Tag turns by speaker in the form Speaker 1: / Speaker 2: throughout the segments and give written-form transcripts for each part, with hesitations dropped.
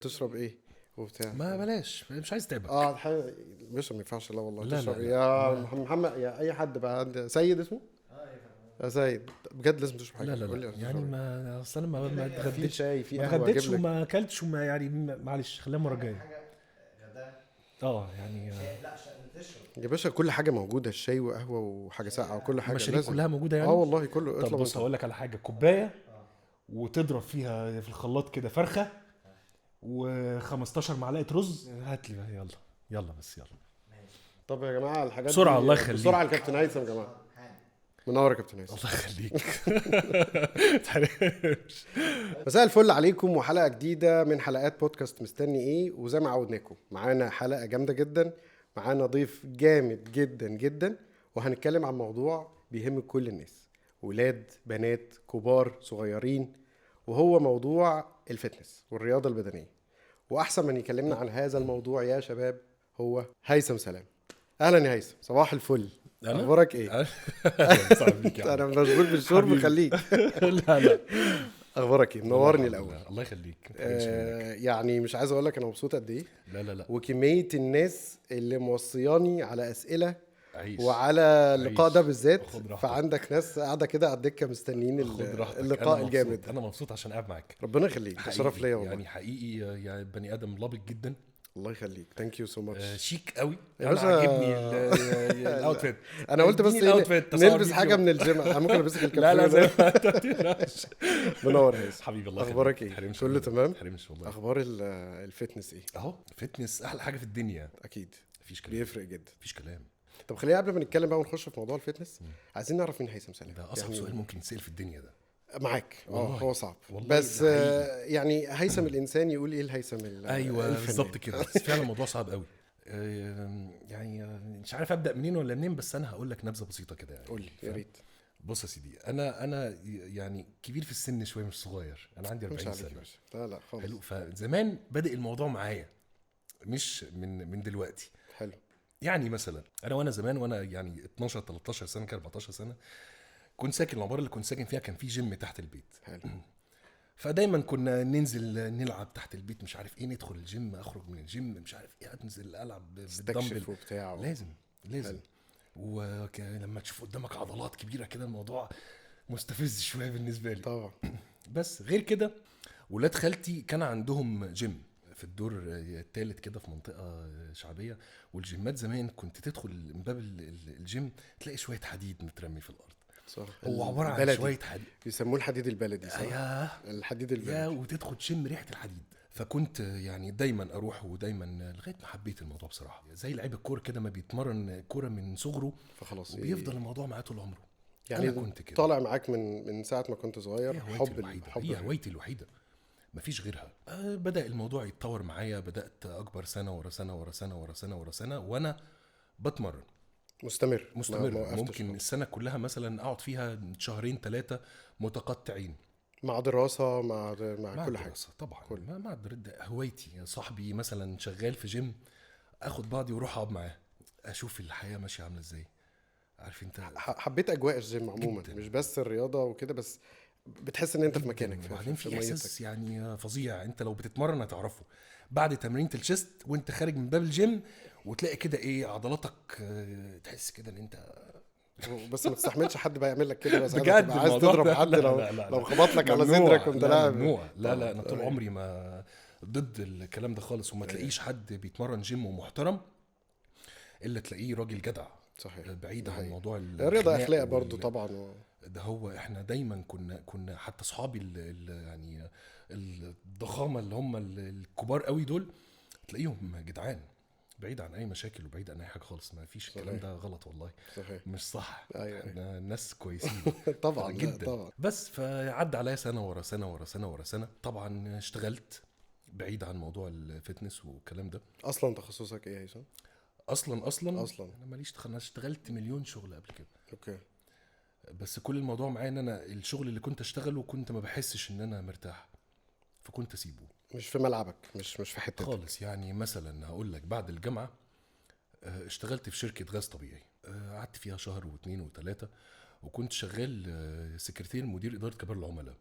Speaker 1: تشرب ايه وبتاع؟
Speaker 2: ما بلاش، مش عايز اتعبك.
Speaker 1: مش ما ينفعش. لا والله.
Speaker 2: لا،
Speaker 1: تشرب
Speaker 2: لا،
Speaker 1: إيه؟
Speaker 2: لا.
Speaker 1: يا محمد، يا اي حد بقى عند سيد اسمه يا سيد، بجد لازم تشرب حاجة.
Speaker 2: لا لا
Speaker 1: قول لي
Speaker 2: لا
Speaker 1: عايز
Speaker 2: يعني
Speaker 1: تشرب إيه.
Speaker 2: ما اصل انا ما
Speaker 1: في
Speaker 2: اتغديتش،
Speaker 1: شاي، في
Speaker 2: ما
Speaker 1: قهوة،
Speaker 2: اتغديتش
Speaker 1: اجيب لك.
Speaker 2: وما اكلتش وما يعني معلش خليها المرة الجاية. يعني
Speaker 3: لا تشرب
Speaker 1: يا باشا، كل حاجة موجودة، الشاي وقهوة وحاجه ساقعه وكل حاجة.
Speaker 2: المشاريب
Speaker 1: لازم.
Speaker 2: كلها موجودة يعني.
Speaker 1: والله كله.
Speaker 2: طب
Speaker 1: اطلب
Speaker 2: بص
Speaker 1: انت.
Speaker 2: هقول لك على حاجة، كوباية وتضرب فيها في الخلاط كده فرخة و15 معلقه رز. هات لي بقى، يلا يلا بس يلا.
Speaker 1: طب يا جماعة الحاجات
Speaker 2: بسرعة،
Speaker 1: دي
Speaker 2: الله يخليك.
Speaker 1: بسرعة الكابتن هيثم يا جماعة. منور يا كابتن هيثم.
Speaker 2: الله يخليك. متحرمش.
Speaker 1: مساء الفل عليكم، وحلقه جديدة من حلقات بودكاست مستني ايه. وزي ما عودناكم معانا حلقة جامدة جدا، معانا ضيف جامد جدا جدا، وهنتكلم عن موضوع بيهم كل الناس، ولاد بنات كبار صغيرين، وهو موضوع ال fitness والرياضة البدنية. واحسن من يكلمنا عن هذا الموضوع يا شباب هو هيثم سلام. اهلا يا هيثم، صباح الفل.
Speaker 2: أنا؟
Speaker 1: اخبارك ايه؟
Speaker 2: صعب بيك يا عم.
Speaker 1: انا مشغول بالشرب،
Speaker 2: حبيبي.
Speaker 1: خليك.
Speaker 2: لا لا،
Speaker 1: اخبارك ايه؟ منورني الاول.
Speaker 2: الله يخليك. ما تحرمش منك.
Speaker 1: يعني مش عايز اقول لك انا مبسوط قد ايه.
Speaker 2: لا لا لا،
Speaker 1: وكمية الناس اللي موصياني على اسئلة
Speaker 2: عيش
Speaker 1: وعلى اللقاء
Speaker 2: عيش.
Speaker 1: ده بالذات.
Speaker 2: خد راحتك.
Speaker 1: فعندك ناس قاعدة كده على الدكة مستنيين
Speaker 2: خد راحتك.
Speaker 1: اللقاء
Speaker 2: أنا
Speaker 1: الجامد.
Speaker 2: مبسوط. انا مبسوط عشان قاعد معاك.
Speaker 1: ربنا يخليك، ده
Speaker 2: حقيقي.
Speaker 1: شرف ليا والله.
Speaker 2: يعني حقيقي يعني بني ادم لبق جدا.
Speaker 1: الله يخليك، thank you so much.
Speaker 2: شيك قوي.
Speaker 1: يا
Speaker 2: انا
Speaker 1: باشا.
Speaker 2: عاجبني ال outfit.
Speaker 1: انا قلت بس
Speaker 2: اديني
Speaker 1: إيه،
Speaker 2: ال outfit، تصور
Speaker 1: نلبس
Speaker 2: فيديو.
Speaker 1: حاجة من الجيم. انا ممكن البسك الكابتن.
Speaker 2: لا لا، زي ما انت تقلقش.
Speaker 1: منور يا هيثم.
Speaker 2: حبيبي الله يخليك.
Speaker 1: اخبارك ايه؟
Speaker 2: تحرمش
Speaker 1: كله
Speaker 2: والله.
Speaker 1: تمام؟
Speaker 2: تحرمش والله.
Speaker 1: اخبار ال fitness ايه؟
Speaker 2: اهو fitness احلى حاجة في الدنيا.
Speaker 1: اكيد
Speaker 2: مفيش كلام،
Speaker 1: بيفرق جدا.
Speaker 2: مفيش كلام.
Speaker 1: طب خلينا قبل ما نتكلم بقى ونخش في موضوع ال fitness، عايزين نعرف مين هيثم سلام.
Speaker 2: ده اصعب
Speaker 1: يعني
Speaker 2: سؤال ممكن يتسال في الدنيا ده.
Speaker 1: معاك.
Speaker 2: والله.
Speaker 1: هو صعب
Speaker 2: والله
Speaker 1: بس
Speaker 2: ده حقيقي.
Speaker 1: يعني هيثم الانسان يقول ايه الهيثم
Speaker 2: ايوه
Speaker 1: الفنان؟
Speaker 2: بالظبط كده. بس فعلا الموضوع صعب قوي. يعني مش عارف ابدا منين ولا منين، بس انا هقول لك نبذه بسيطة كده يعني.
Speaker 1: قول لي يا ريت.
Speaker 2: بص يا سيدي، انا يعني كبير في السن شوية، مش صغير. انا عندي
Speaker 1: مش
Speaker 2: 40
Speaker 1: عليك يا
Speaker 2: سنة.
Speaker 1: باشا. لا لا خالص.
Speaker 2: حلو. فزمان بادئ الموضوع معايا، مش من دلوقتي.
Speaker 1: حلو.
Speaker 2: يعني مثلا انا وانا زمان وانا يعني 12 13 سنة كده، 14 سنة، كنت ساكن العمارة اللي كنت ساكن فيها كان في جيم تحت البيت.
Speaker 1: حلو.
Speaker 2: فدايما كنا ننزل نلعب تحت البيت، مش عارف ايه، ندخل الجيم، اخرج من الجيم، مش عارف ايه، انزل العب بالدمبل.
Speaker 1: استكشف وبتاع
Speaker 2: لازم لازم.
Speaker 1: حلو.
Speaker 2: ولما تشوف قدامك عضلات كبيرة كده الموضوع مستفز شوية بالنسبة لي.
Speaker 1: طبعا.
Speaker 2: بس غير كده ولاد خالتي كان عندهم جيم في الدور الثالث كده في منطقة شعبية. والجيمات زمان كنت تدخل من باب الجيم تلاقي شوية حديد مترمي في الارض.
Speaker 1: صح.
Speaker 2: هو عبارة عن
Speaker 1: البلدي.
Speaker 2: شوية حديد،
Speaker 1: بيسموه الحديد البلدي صح؟
Speaker 2: يا
Speaker 1: الحديد
Speaker 2: يا
Speaker 1: البلدي.
Speaker 2: وتدخل تشم ريحه الحديد. فكنت يعني دايما اروح، ودايما لغاية ما حبيت الموضوع بصراحة. زي لعيب الكورة كده ما بيتمرن كورة من صغره
Speaker 1: فخلاص
Speaker 2: وبيفضل الموضوع معاه طول عمره.
Speaker 1: يعني
Speaker 2: أنا كنت كده.
Speaker 1: طالع معاك من ساعة ما كنت صغير.
Speaker 2: هي هوايتي
Speaker 1: حب
Speaker 2: الوحيدة،
Speaker 1: حب
Speaker 2: هي هوايتي الوحيدة، مفيش غيرها. بدأ الموضوع يتطور معايا، بدأت أكبر سنة ورا سنة ورا سنة ورا سنة ورا سنة وأنا بتمرن
Speaker 1: مستمر.
Speaker 2: مستمر.
Speaker 1: ما وقفتش
Speaker 2: ممكن
Speaker 1: خالص.
Speaker 2: السنة كلها مثلا أقعد فيها شهرين 3 متقطعين،
Speaker 1: مع دراسة، مع
Speaker 2: مع
Speaker 1: كل حاجة.
Speaker 2: الدراسة طبعا.
Speaker 1: كل.
Speaker 2: مع هوايتي. صاحبي مثلا شغال في جيم، اخد بعضي واروح اقعد معاه، اشوف الحياة ماشية عامله ازاي. عارف انت،
Speaker 1: حبيت اجواء الجيم عموما،
Speaker 2: جداً.
Speaker 1: مش بس الرياضة وكده، بس بتحس ان انت في مكانك،
Speaker 2: وبعدين في
Speaker 1: ميتك.
Speaker 2: احساس يعني فظيع، انت لو بتتمرن هتعرفه بعد تمرينة ال chest وانت خارج من باب الجيم، وتلاقي كده ايه عضلاتك، تحس كده ان انت
Speaker 1: بس ما تستحملش حد بقى يعمل لك كده، بس
Speaker 2: بجد
Speaker 1: عايز
Speaker 2: الموضوع
Speaker 1: تضرب
Speaker 2: ده.
Speaker 1: حد
Speaker 2: لا،
Speaker 1: لو
Speaker 2: لا، لا،
Speaker 1: لو
Speaker 2: لا.
Speaker 1: خبط لك على
Speaker 2: ممنوع.
Speaker 1: صدرك وانت
Speaker 2: لا
Speaker 1: لاعب.
Speaker 2: ممنوع. لا لا، انا طول
Speaker 1: طبعاً.
Speaker 2: عمري ما ضد الكلام ده خالص. وما تلاقيش حد بيتمرن جيم ومحترم الا تلاقيه راجل جدع.
Speaker 1: صحيح.
Speaker 2: بعيد
Speaker 1: ده
Speaker 2: عن
Speaker 1: حقيقي.
Speaker 2: موضوع
Speaker 1: الرياضة
Speaker 2: الخناق
Speaker 1: اخلاق برضو طبعا
Speaker 2: ده هو احنا دايما كنا حتى اصحابي يعني الضخامة اللي هم الكبار قوي دول تلاقيهم جدعان، بعيد عن اي مشاكل وبعيد عن اي حاجة خالص. ما فيش الكلام
Speaker 1: صحيح.
Speaker 2: ده غلط والله.
Speaker 1: صحيح.
Speaker 2: مش صح.
Speaker 1: أيوة.
Speaker 2: احنا ناس كويسين.
Speaker 1: طبعا، لا،
Speaker 2: جدا.
Speaker 1: طبعا.
Speaker 2: بس فعدى عليا سنة ورا سنة ورا سنة ورا سنة. طبعا اشتغلت بعيد عن موضوع ال fitness والكلام ده.
Speaker 1: اصلا تخصصك ايه يا هيثم؟
Speaker 2: اصلا
Speaker 1: اصلا
Speaker 2: انا ماليش انا اشتغلت مليون شغل قبل كده.
Speaker 1: okay.
Speaker 2: بس كل الموضوع معايا ان انا الشغل اللي كنت اشتغله كنت ما بحسش ان انا مرتاح، فكنت اسيبه.
Speaker 1: مش في ملعبك، مش في حتتك
Speaker 2: خالص. يعني مثلا هقول لك بعد الجامعة اشتغلت في شركة غاز طبيعي، قعدت فيها شهر واثنين وثلاثة، وكنت شغال سكرتير مدير ادارة كبار العملاء.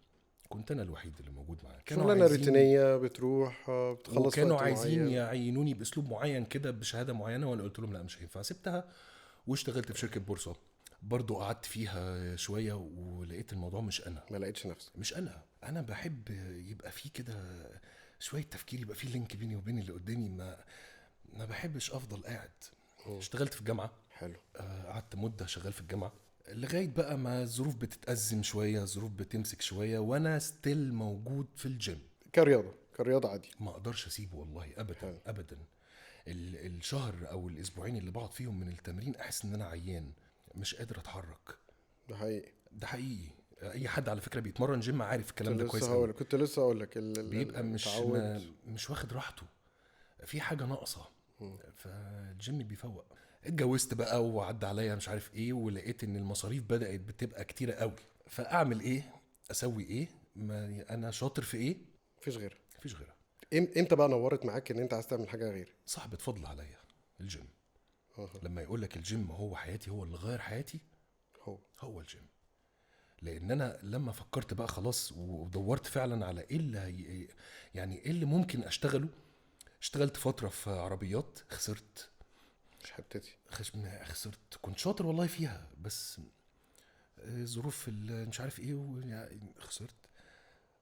Speaker 2: كنت انا الوحيد اللي موجود معاه.
Speaker 1: شغلانة روتينيه، بتروح بتخلص،
Speaker 2: كانوا عايزين يعينوني باسلوب معين كده بشهادة معينة، وانا قلت لهم لا مش هينفع. سبتها واشتغلت في شركة بورصة برضو، قعدت فيها شوية ولقيت الموضوع مش انا،
Speaker 1: ما لقيتش نفسي،
Speaker 2: مش انا. انا بحب يبقى فيه كده شوية تفكير، يبقى فيه link بيني وبين اللي قدامي، ما بحبش افضل قاعد. اشتغلت في الجامعة.
Speaker 1: حلو.
Speaker 2: قعدت مده شغال في الجامعة لغاية بقى ما الظروف بتتأزم شوية، الظروف بتمسك شوية، وانا still موجود في الجيم
Speaker 1: كرياضه عادي،
Speaker 2: ما اقدرش اسيبه والله ابدا.
Speaker 1: حلو.
Speaker 2: ابدا. الشهر او الاسبوعين اللي بقعد فيهم من التمرين احس ان انا عيان، مش قادر اتحرك.
Speaker 1: ده حقيقي،
Speaker 2: ده حقيقي. اي حد على فكرة بيتمرن جيم عارف الكلام ده كويس قوي.
Speaker 1: كنت لسه اقول لك
Speaker 2: بيبقى مش واخد راحته، في حاجة ناقصه. فالجيم بيفوق. اتجوزت بقى وعدى عليا مش عارف ايه، ولقيت ان المصاريف بدات بتبقى كتيرة قوي. فاعمل ايه؟ اسوي ايه؟ ما انا شاطر في ايه؟
Speaker 1: مفيش غيرها،
Speaker 2: مفيش غيرها.
Speaker 1: امتى بقى نورت معاك ان انت عايز تعمل حاجة غير؟
Speaker 2: صاحبة فضل عليا الجيم. لما يقول لك الجيم هو حياتي، هو اللي غير حياتي، هو الجيم. لان انا لما فكرت بقى خلاص ودورت فعلا على ايه اللي يعني ايه اللي ممكن اشتغله، اشتغلت فترة في عربيات، خسرت.
Speaker 1: مش حتتي،
Speaker 2: خسرت. كنت شاطر والله فيها، بس ظروف مش عارف ايه، خسرت.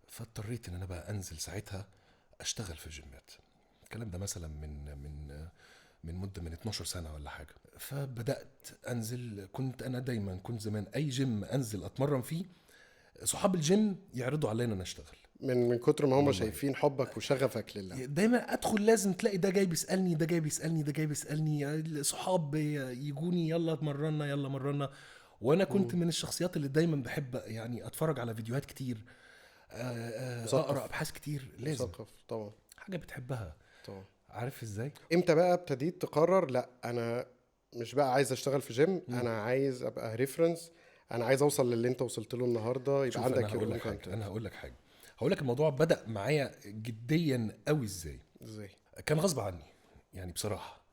Speaker 2: فاضطريت ان انا بقى انزل ساعتها اشتغل في جيمات. الكلام ده مثلا من من مده من 12 سنة ولا حاجة. فبدات انزل. كنت انا دايما، كنت زمان اي جيم انزل اتمرن فيه صحاب الجيم يعرضوا علينا ان اشتغل،
Speaker 1: من كتر ما هم شايفين حبك وشغفك لله.
Speaker 2: دايما ادخل لازم تلاقي ده جاي بيسالني، ده جاي بيسالني، ده جاي بيسالني، صحاب يجوني يلا اتمرنا يلا مرنا. وانا كنت من الشخصيات اللي دايما بحب يعني اتفرج على فيديوهات كتير، اقرا ابحاث كتير. لازم
Speaker 1: مثقف طبعا،
Speaker 2: حاجة بتحبها
Speaker 1: طبعا.
Speaker 2: عارف ازاي؟
Speaker 1: امتى بقى ابتديت تقرر لا انا مش بقى عايز اشتغل في جيم، انا عايز ابقى reference، انا عايز اوصل للي انت وصلت له النهارده، يبقى عندك
Speaker 2: your own. انا هقول لك حاجة، هقول لك الموضوع بدا معايا جديا قوي ازاي.
Speaker 1: ازاي؟
Speaker 2: كان غصب عني يعني بصراحة.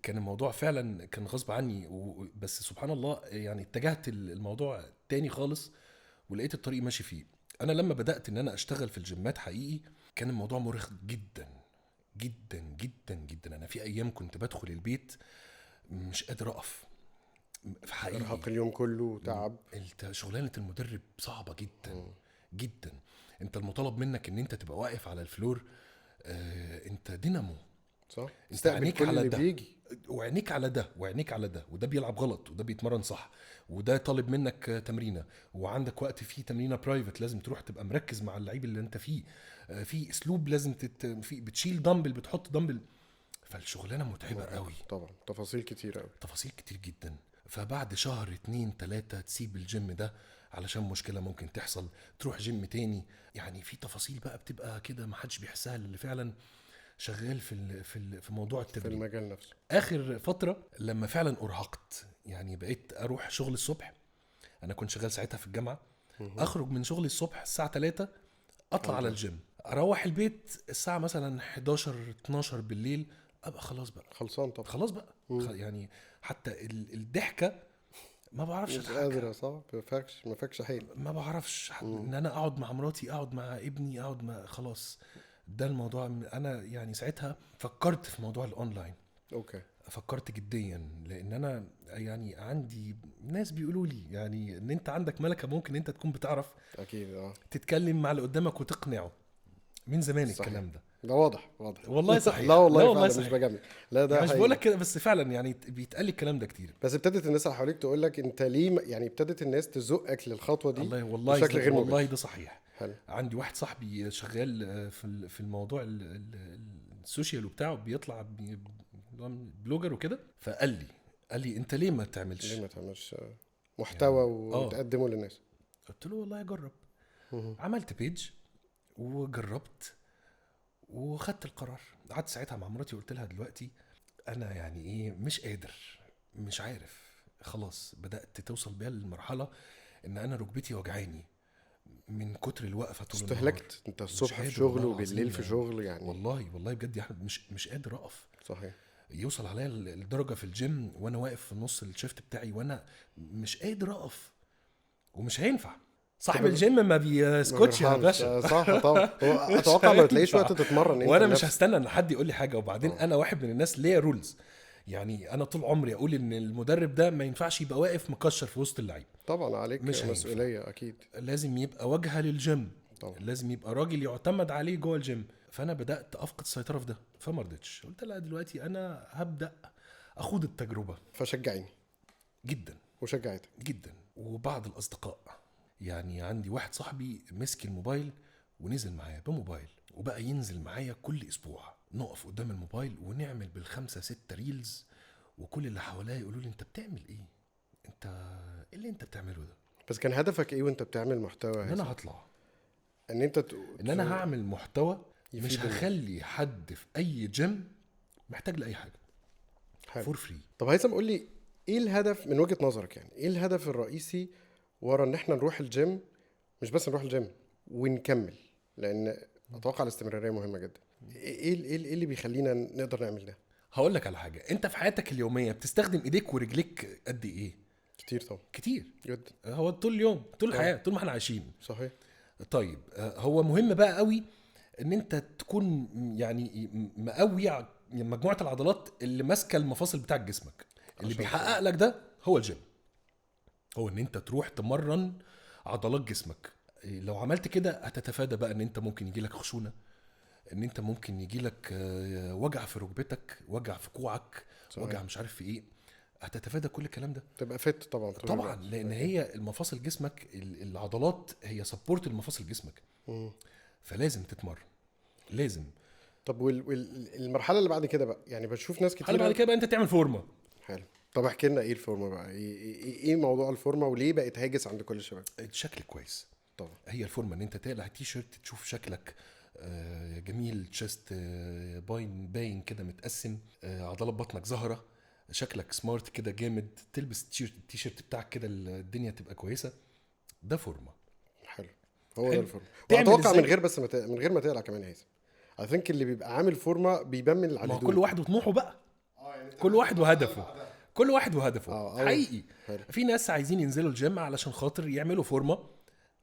Speaker 2: كان الموضوع فعلا كان غصب عني، بس سبحان الله يعني اتجهت الموضوع تاني خالص ولقيت الطريق ماشي فيه. انا لما بدات ان انا اشتغل في الجيمات حقيقي كان الموضوع مرهق جدا جدا جدا جدا. انا في ايام كنت بدخل البيت مش قادر اقف، في حقيقي
Speaker 1: ارهاق اليوم كله وتعب.
Speaker 2: شغلانة المدرب صعبة جدا جدا. انت المطالب منك ان انت تبقى واقف على ال floor، انت دينامو،
Speaker 1: صح؟
Speaker 2: انت عينيك على
Speaker 1: اللي
Speaker 2: ده
Speaker 1: بيجي،
Speaker 2: وعينيك على ده، وعينيك على ده، وده بيلعب غلط، وده بيتمرن صح، وده طالب منك تمرينه، وعندك وقت فيه تمرينه private لازم تروح تبقى مركز مع اللعيب اللي انت فيه، في اسلوب لازم في بتشيل دمبل بتحط دمبل. فالشغلانه متعبة قوي
Speaker 1: طبعا، تفاصيل كتير قوي،
Speaker 2: تفاصيل كتير جدا. فبعد شهر 2 3 تسيب الجيم ده علشان مشكلة ممكن تحصل، تروح جيم تاني. يعني في تفاصيل بقى بتبقى كده ما حدش بيحسها اللي فعلا شغال في في في موضوع التدريب
Speaker 1: في المجال نفسه.
Speaker 2: اخر فترة لما فعلا ارهقت، يعني بقيت اروح شغل الصبح، انا كنت شغال ساعتها في الجامعة، اخرج من شغلي الصبح الساعة 3 اطلع على الجيم، اروح البيت الساعة مثلا 11 12 بالليل، ابقى خلاص بقى
Speaker 1: خلصان. طبعا
Speaker 2: خلاص بقى يعني حتى الضحكة ما بعرفش
Speaker 1: اضحك، مش قادر، صح؟ ما فكش حيل،
Speaker 2: ما بعرفش ان انا اقعد مع مراتي، اقعد مع ابني، اقعد مع، خلاص ده الموضوع. انا يعني ساعتها فكرت في موضوع ال online.
Speaker 1: okay،
Speaker 2: فكرت جديا، لان انا يعني عندي ناس بيقولوا لي يعني ان انت عندك ملكه، ممكن انت تكون بتعرف
Speaker 1: اكيد
Speaker 2: تتكلم مع اللي قدامك وتقنعه. من زمان
Speaker 1: صحيح.
Speaker 2: الكلام ده
Speaker 1: ده واضح واضح
Speaker 2: والله صحيح.
Speaker 1: لا والله, لا والله صحيح. مش بجامل، لا ده
Speaker 2: مش بقول لك كده، بس فعلا يعني بيتقال الكلام ده كتير.
Speaker 1: بس ابتدت الناس اللي حواليك تقول لك انت ليه، يعني ابتدت الناس تزقك للخطوة دي
Speaker 2: والله والله
Speaker 1: بشكل غير مباشر.
Speaker 2: والله ده صحيح.
Speaker 1: حلو.
Speaker 2: عندي واحد صاحبي شغال في الموضوع ال social وبتاعه، بيطلع blogger وكده، فقال لي انت ليه ما تعملش،
Speaker 1: ليه ما تعملش محتوى يعني وتقدمه للناس؟
Speaker 2: قلت له والله اجرب. عملت page وجربت وخدت القرار. قعدت ساعتها مع مراتي وقلت لها دلوقتي انا يعني ايه، مش قادر، مش عارف، خلاص بدات توصل بيها للمرحلة ان انا ركبتي وجعاني من كتر الوقفة طول النهار.
Speaker 1: استهلكت انت الصبح في شغل وبالليل في شغل يعني.
Speaker 2: والله والله بجد يا احمد مش قادر اقف.
Speaker 1: صحيح.
Speaker 2: يوصل عليا الدرجة في الجيم وانا واقف في نص ال shift بتاعي وانا مش قادر اقف ومش هينفع. صاحب الجيم ما بيسكتش يا باشا.
Speaker 1: صح طبعا. اتوقع ما بتلاقيش وقت تتمرن انت،
Speaker 2: وانا مش هستنى ان حد يقول لي حاجة. وبعدين انا واحد من الناس ليا rules، يعني انا طول عمري اقول ان المدرب ده ما ينفعش يبقى واقف مكشر في وسط اللعيب.
Speaker 1: طبعا عليك مش مسؤولية اكيد،
Speaker 2: لازم يبقى واجهه للجيم طبعا. لازم يبقى راجل يعتمد عليه جوه الجيم. فانا بدات افقد السيطرة في ده، فما رضيتش، قلت لا دلوقتي انا هبدا اخوض التجربة.
Speaker 1: فشجعني
Speaker 2: جدا
Speaker 1: وشجعتك
Speaker 2: جدا. وبعض الاصدقاء، يعني عندي واحد صاحبي مسك الموبايل ونزل معايا بموبايل، وبقى ينزل معايا كل اسبوع، نقف قدام الموبايل ونعمل بال5 6 reels، وكل اللي حواليا يقولوا لي انت بتعمل ايه، انت ايه اللي انت بتعمله ده؟
Speaker 1: بس كان هدفك ايه وانت بتعمل محتوى؟
Speaker 2: ان انا هطلع،
Speaker 1: ان انت
Speaker 2: ان انا هعمل محتوى مش هخلي حد في اي جيم محتاج لاي حاجة for free.
Speaker 1: طب هيثم قول لي ايه الهدف من وجهه نظرك، يعني ايه الهدف الرئيسي ورا ان احنا نروح الجيم؟ مش بس نروح الجيم ونكمل، لان اتوقع الاستمرارية مهمة جدا. ايه ايه اللي بيخلينا نقدر نعمل ده؟
Speaker 2: هقول لك على حاجة، انت في حياتك اليومية بتستخدم ايديك ورجليك قد ايه؟
Speaker 1: كتير طبعا،
Speaker 2: كتير
Speaker 1: جدا،
Speaker 2: هو طول اليوم، طول الحياة، طول ما احنا عايشين.
Speaker 1: صحيح.
Speaker 2: طيب هو مهم بقى قوي ان انت تكون يعني مقوي مجموعة العضلات اللي ماسكه المفاصل بتاع جسمك. اللي بيحقق لك ده هو الجيم، هو ان انت تروح تمرن عضلات جسمك. لو عملت كده هتتفادى بقى ان انت ممكن يجيلك خشونة، ان انت ممكن يجيلك وجع في ركبتك، وجع في كوعك، وجع مش عارف في ايه. هتتفادى كل الكلام ده،
Speaker 1: تبقى fit طبعا.
Speaker 2: طبعا، لان هي المفاصل جسمك، العضلات هي support المفاصل جسمك. فلازم تتمرن، لازم.
Speaker 1: طب والمرحلة اللي بعد كده بقى، يعني بشوف ناس كتير
Speaker 2: بعد كده بقى انت تعمل فورمه.
Speaker 1: حلو. طب احكي لنا ايه الفورمة بقى، ايه موضوع الفورمة وليه بقت هاجس عند كل الشباب؟
Speaker 2: الشكل كويس
Speaker 1: طبعا.
Speaker 2: هي الفورمة ان انت تقلع التيشيرت تشوف شكلك جميل، chest باين كده متقسم، عضلات بطنك ظاهره، شكلك smart كده جامد، تلبس التيشيرت بتاعك كده الدنيا تبقى كويسة. ده فورمه.
Speaker 1: حلو، هو ده الفورمة. واتوقع من غير بس من غير ما تقلع كمان يا هيثم، I think اللي بيبقى عامل فورمه بيبان من على
Speaker 2: كل واحد وطموحه بقى، يعني كل واحد وهدفه، كل واحد وهدفه. حقيقي. حلو. في ناس عايزين ينزلوا الجيم علشان خاطر يعملوا فورمه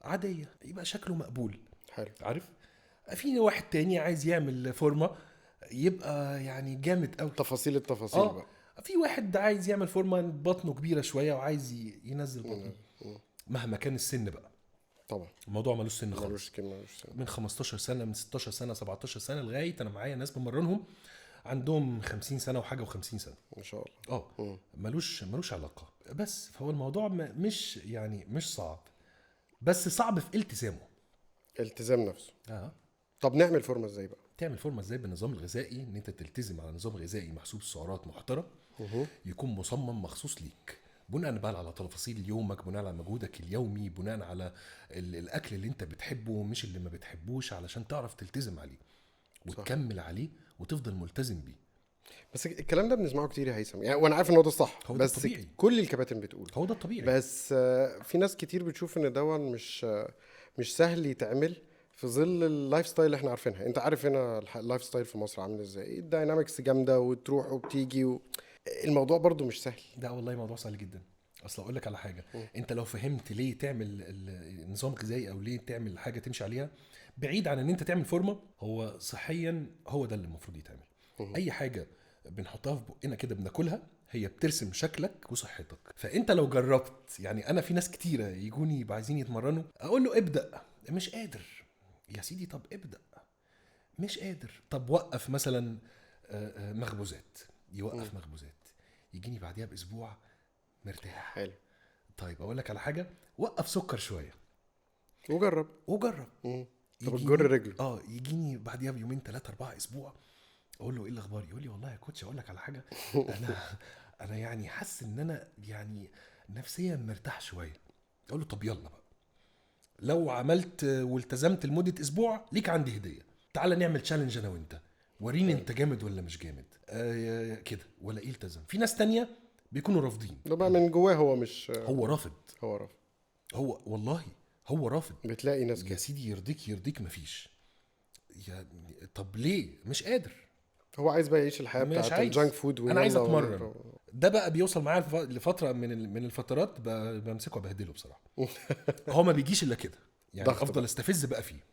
Speaker 2: عادية يبقى شكله مقبول.
Speaker 1: حلو.
Speaker 2: عارف؟ في واحد تاني عايز يعمل فورمه يبقى يعني جامد قوي،
Speaker 1: تفاصيل التفاصيل بقى.
Speaker 2: في واحد عايز يعمل فورمه بطنه كبيرة شوية وعايز ينزل بطنه. مهما كان السن بقى
Speaker 1: طبعا
Speaker 2: الموضوع ملوش سن خالص، من 15 سنة، من 16 سنة، 17 سنة، لغاية انا معايا ناس بمرنهم عندهم 50 سنة وحاجه و50 سنة
Speaker 1: ما شاء الله.
Speaker 2: ملوش علاقة. بس فهو الموضوع مش يعني مش صعب، بس صعب في التزامه،
Speaker 1: التزام نفسه. طب نعمل فورمه ازاي بقى؟
Speaker 2: تعمل فورمه ازاي؟ بالنظام الغذائي، ان انت تلتزم على نظام غذائي محسوب السعرات محترم، يكون مصمم مخصوص ليك، بناء بقى على تفاصيل يومك، بناء على مجهودك اليومي، بناء على الاكل اللي انت بتحبه مش اللي ما بتحبوش، علشان تعرف تلتزم عليه وتكمل عليه وتفضل ملتزم بيه.
Speaker 1: بس الكلام ده بنسمعه كتير يا هيثم، يعني وانا عارف ان هو ده الصح، بس الطبيعي. كل الكباتن بتقول
Speaker 2: هو ده الطبيعي،
Speaker 1: بس في ناس كتير بتشوف ان ده مش سهل يتعمل في ظل ال lifestyle اللي احنا عارفينها. انت عارف هنا ال lifestyle في مصر عامل ازاي، ال dynamics جامدة وتروح وبتيجي الموضوع برضو مش سهل.
Speaker 2: ده والله موضوع سهل جدا. اصل اقول لك على حاجة، انت لو فهمت ليه تعمل النظام الغذائي او ليه تعمل حاجة تمشي عليها بعيد عن ان انت تعمل فورمه، هو صحيا هو ده اللي المفروض يتعمل. اي حاجة بنحطها في بقنا كده بناكلها هي بترسم شكلك وصحتك. فانت لو جربت، يعني انا في ناس كتيرة يجوني عايزين يتمرنوا، اقول له ابدا، مش قادر. يا سيدي طب ابدا، مش قادر. طب وقف مثلا مخبوزات، يوقف مخبوزات، يجيني بعديها باسبوع مرتاح.
Speaker 1: حلو.
Speaker 2: طيب اقول لك على حاجة، وقف سكر شوية
Speaker 1: وجرب. طب تجر رجله.
Speaker 2: يجيني بعديها بيومين 3 4 اسبوع، اقول له ايه الاخبار؟ يقول لي والله يا كوتش اقول لك على حاجة، انا يعني حاسس ان انا يعني نفسيا مرتاح شوية. اقول له طب يلا بقى، لو عملت والتزمت لمدة اسبوع ليك عندي هديه، تعالى نعمل challenge انا وانت، وريني انت جامد ولا مش جامد. كده ولا ايه التزم. في ناس تانية بيكونوا رافضين،
Speaker 1: ده بقى من جواه هو مش
Speaker 2: هو رافض، هو والله هو رافض.
Speaker 1: بتلاقي ناس كده
Speaker 2: يا سيدي يرضيك مفيش، يا طب ليه مش قادر؟
Speaker 1: هو عايز بقى يعيش الحياة بتاعت ال junk food.
Speaker 2: انا عايز اتمرن. ده بقى بيوصل معايا لفترة من الفترات بمسكه وبهدله بصراحة. هو ما بيجيش الا كده يعني، افضل استفز بقى فيه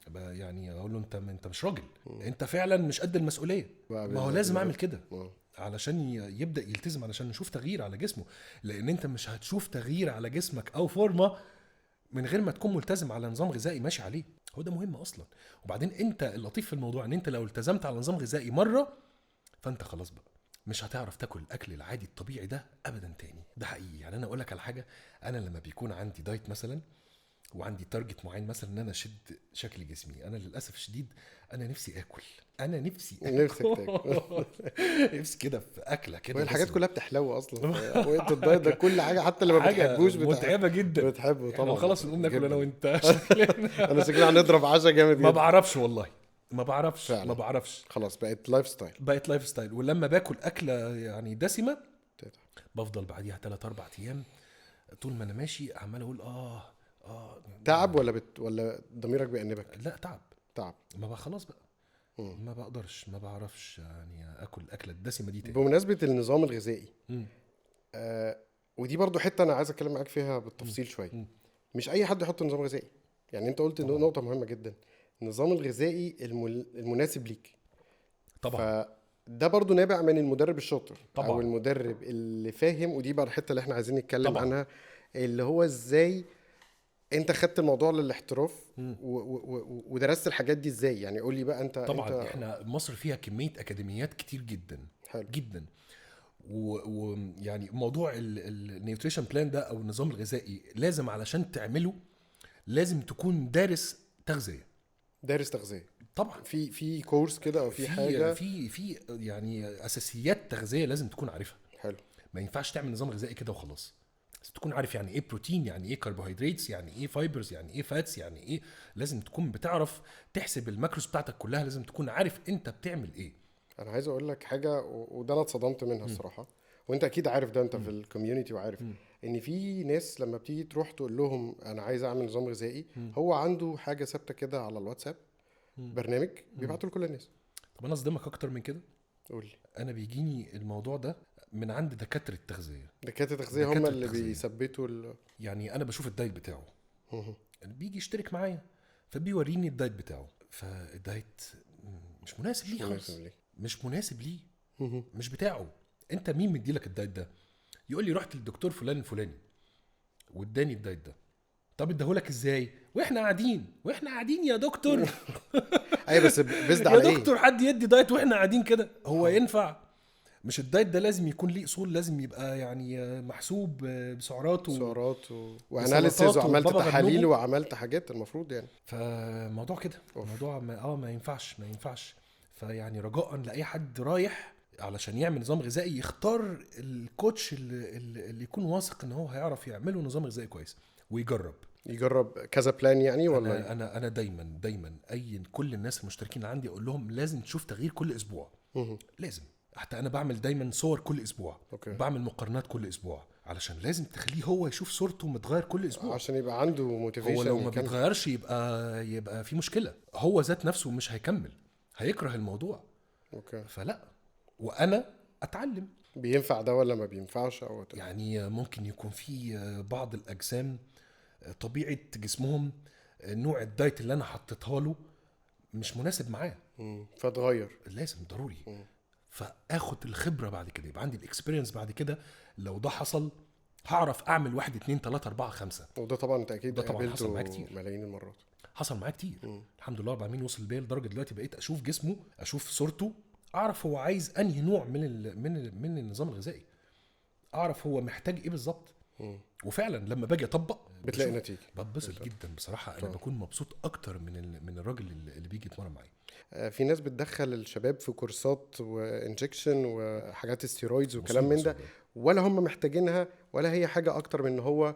Speaker 2: بقى، يعني اقول له انت مش راجل، انت فعلا مش قد المسؤولية. ما هو لازم اعمل كده علشان يبدا يلتزم، علشان نشوف تغيير على جسمه، لان انت مش هتشوف تغيير على جسمك او فورمه من غير ما تكون ملتزم على نظام غذائي ماشي عليه. هو ده مهم اصلا. وبعدين انت اللطيف في الموضوع ان انت لو التزمت على نظام غذائي مرة، فانت خلاص بقى مش هتعرف تاكل الاكل العادي الطبيعي ده ابدا تاني. ده حقيقي. يعني انا اقول لك على حاجة، انا لما بيكون عندي diet مثلا وعندي target معين مثلا ان انا اشد شكل جسمي، انا للاسف الشديد انا نفسي اكل، انا نفسي
Speaker 1: نفسك تاكل
Speaker 2: نفسي كده في اكله كده.
Speaker 1: الحاجات كلها بتحلو اصلا وانت ال diet ده كل حاجة حتى اللي ما بتحبوش
Speaker 2: متعبة جدا
Speaker 1: بتحبه طبعا.
Speaker 2: خلاص نقوم ناكل انا وانت.
Speaker 1: انا شكلنا هنضرب عشاء جامد جدا.
Speaker 2: ما بعرفش والله، ما بعرفش فعلا. ما بعرفش
Speaker 1: خلاص، بقت lifestyle،
Speaker 2: بقت lifestyle. ولما باكل اكله يعني دسمة بفضل بعديها 3-4 ايام طول ما انا ماشي عمال اقول اه
Speaker 1: تعب ولا ضميرك بيأنبك؟
Speaker 2: لا تعب،
Speaker 1: تعب.
Speaker 2: ما بقى خلاص بقى ما بقدرش، ما بعرفش يعني اكل الاكلة الدسمة دي تاني.
Speaker 1: بمناسبة النظام الغذائي، ودي برضو حتة انا عايز اتكلم معاك فيها بالتفصيل شوية. مش اي حد يحط نظام غذائي، يعني انت قلت نقطة مهمة جدا، النظام الغذائي المناسب ليك
Speaker 2: طبعا.
Speaker 1: فده برضو نابع من المدرب الشاطر
Speaker 2: طبعا،
Speaker 1: او المدرب اللي فاهم. ودي بقى الحتة اللي احنا عايزين نتكلم
Speaker 2: طبعا
Speaker 1: عنها، اللي هو ازاي انت خدت الموضوع للاحتراف ودرست الحاجات دي ازاي. يعني قول لي بقى انت.
Speaker 2: طبعا
Speaker 1: انت
Speaker 2: احنا مصر فيها كمية اكاديميات كتير جدا.
Speaker 1: حلو.
Speaker 2: جدا. ويعني موضوع ال nutrition plan ده او النظام الغذائي، لازم علشان تعمله لازم تكون دارس تغذية.
Speaker 1: دارس تغذية
Speaker 2: طبعا.
Speaker 1: في course كده او في حاجة،
Speaker 2: في يعني اساسيات تغذية لازم تكون عارفها.
Speaker 1: حلو.
Speaker 2: ما ينفعش تعمل نظام غذائي كده وخلاص. تكون عارف يعني ايه بروتين، يعني ايه كربوهيدرات، يعني ايه fibers، يعني ايه fats، يعني ايه. لازم تكون بتعرف تحسب ال macros بتاعتك كلها، لازم تكون عارف انت بتعمل ايه.
Speaker 1: انا عايز اقول لك حاجة، وده انا اتصدمت منها الصراحة، وانت اكيد عارف ده، انت في ال community وعارف ان في ناس لما بتيجي تروح تقول لهم انا عايز اعمل نظام غذائي، هو عنده حاجة ثابتة كده على الواتساب، برنامج بيبعته لكل الناس.
Speaker 2: طب انا اصدمك اكتر من كده.
Speaker 1: قول لي.
Speaker 2: انا بيجيني الموضوع ده من عند دكاترة التغذية.
Speaker 1: دكاترة التغذية هم اللي بيثبتوا
Speaker 2: يعني انا بشوف ال diet بتاعه، بيجي يشترك معايا فبيوريني ال diet بتاعه، فال diet مش مناسب ليه خالص، مش مناسب ليه، مش بتاعه. انت مين مديلك ال diet ده؟ يقول لي رحت للدكتور فلان الفلاني واداني ال diet ده. طب اداهولك ازاي؟ واحنا قاعدين يا دكتور.
Speaker 1: ايوه بس based على ايه
Speaker 2: يا دكتور؟ حد يدي diet واحنا قاعدين كده؟ هو ينفع؟ مش ال diet ده لازم يكون ليه اصول، لازم يبقى يعني محسوب بسعراته
Speaker 1: سعرات و analysis، وعملت تحاليل وعملت حاجات المفروض يعني.
Speaker 2: فموضوع كده موضوع ما ينفعش، ما ينفعش. فيعني رجاء لاي حد رايح علشان يعمل نظام غذائي يختار ال coach اللي يكون واثق ان هو هيعرف يعمله نظام غذائي كويس، ويجرب
Speaker 1: كذا plan يعني. ولا
Speaker 2: انا دايما اي كل الناس المشتركين عندي اقول لهم لازم تشوف تغيير كل اسبوع. لازم. حتى انا بعمل دايما صور كل اسبوع.
Speaker 1: okay.
Speaker 2: بعمل مقارنات كل اسبوع، علشان لازم تخليه هو يشوف صورته متغير كل اسبوع
Speaker 1: عشان يبقى عنده motivation.
Speaker 2: هو لو ما بيتغيرش يبقى في مشكلة، هو ذات نفسه مش هيكمل، هيكره الموضوع.
Speaker 1: okay.
Speaker 2: فلا، وانا اتعلم
Speaker 1: بينفع ده ولا ما بينفعش، او
Speaker 2: يعني ممكن يكون في بعض الاجسام طبيعة جسمهم نوع ال diet اللي انا حطيتها له مش مناسب معاه،
Speaker 1: فتغير
Speaker 2: لازم ضروري. فاخد الخبرة بعد كده، يبقى عندي ال experience بعد كده. لو ده حصل هعرف اعمل 1 2 3 4 5.
Speaker 1: وده طبعا انت اكيد
Speaker 2: ده طبعا حصل معايا كتير،
Speaker 1: ملايين المرات
Speaker 2: حصل معايا كتير. الحمد لله رب العالمين وصل بيا لدرجة دلوقتي بقيت اشوف جسمه، اشوف صورته، اعرف هو عايز انهي نوع من النظام الغذائي، اعرف هو محتاج ايه بالظبط. وفعلا لما باجي اطبق
Speaker 1: بتلاقي نتيجة،
Speaker 2: بتبسط جدا بصراحة. انا بكون مبسوط اكتر من الراجل اللي بيجي يتمرن معايا.
Speaker 1: في ناس بتدخل الشباب في كورسات و injection وحاجات steroids وكلام من ده، ولا هم محتاجينها ولا هي حاجة اكتر من ان هو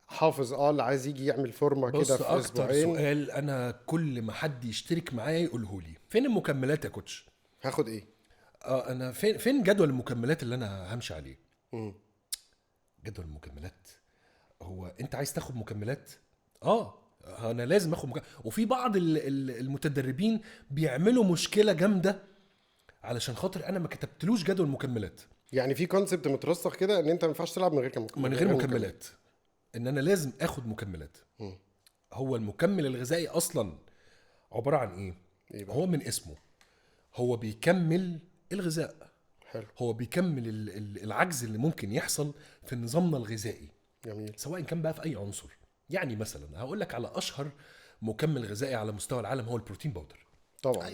Speaker 1: حافظ اللي عايز يجي يعمل فورمه كده في اسبوعين.
Speaker 2: اكتر سؤال انا كل ما حد يشترك معايا يقوله لي، فين المكملات يا coach؟
Speaker 1: هاخد ايه؟
Speaker 2: انا فين جدول المكملات اللي انا همشي عليه؟ جدول المكملات، هو انت عايز تاخد مكملات؟ انا لازم اخد مكملات. وفي بعض المتدربين بيعملوا مشكلة جامدة علشان خاطر انا ما كتبتلوش جدول مكملات.
Speaker 1: يعني في concept مترسخ كده ان انت ما ينفعش تلعب من غير مكملات،
Speaker 2: من غير مكملات، ان انا لازم اخد مكملات. هو المكمل الغذائي اصلا عبارة عن ايه؟
Speaker 1: إيه بقى؟
Speaker 2: هو من اسمه هو بيكمل الغذاء.
Speaker 1: حلو.
Speaker 2: هو بيكمل العجز اللي ممكن يحصل في نظامنا الغذائي.
Speaker 1: جميل.
Speaker 2: سواء كان بقى في اي عنصر. يعني مثلا هقول لك على اشهر مكمل غذائي على مستوى العالم، هو ال protein powder.
Speaker 1: طبعا